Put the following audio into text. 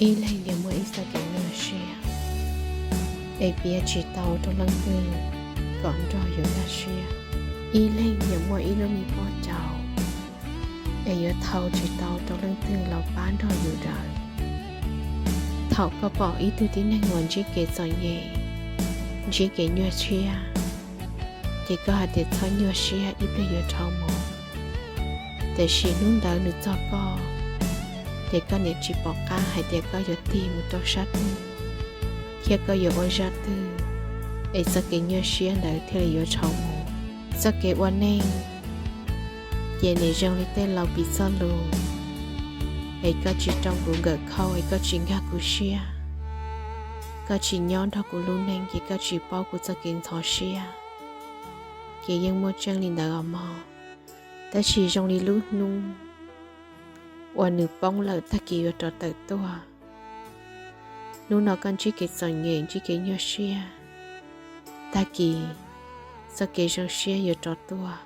Ib leeg yuav muaj ib txoj kev nyuaj siab, es piav tsis tau rau leej twg kom nrog yus nkag siab. Ib leeg yuav muaj ib lub me pob caus, es yuav thau tsis tau rau leej twg los pab nrog yus daws. Thaum koj pom ib tug tib neeg uas ntsib kev txom nyem, ntsib kev nyuaj siab, ces koj hais tias txhob nyuaj siab, ib pliag yuav dhau mus. Tiam sis hnub ntawd nws txog koj, ces koj niam tsis pom qab hais tias koj yuav tig mus rau sab twg, thiab koj yuav ua zaj twg, es txoj kev nyuaj siab ntawd thiaj li yuav dhau mus. Txoj kev ua neej, ces nws zoo li tej laus piv txoj lus, es koj tsis rau kuv nkawm khau, es koj tsis nkag kuv siab, koj tsis nyob nrog kuv lub neej, ces koj tsis paub kuv txoj kev ntxhov siab. Ces yeej muaj tseeb li ntawd os mog. Tab sis zoo li lub hnub uas nws poob lawm tag kis yuav rov tawm tuaj. Hnub no koj ntsib kev txom nyem, ntsib kev nyuaj siab, tag kis txoj kev zoo siab yuav rov tuaj.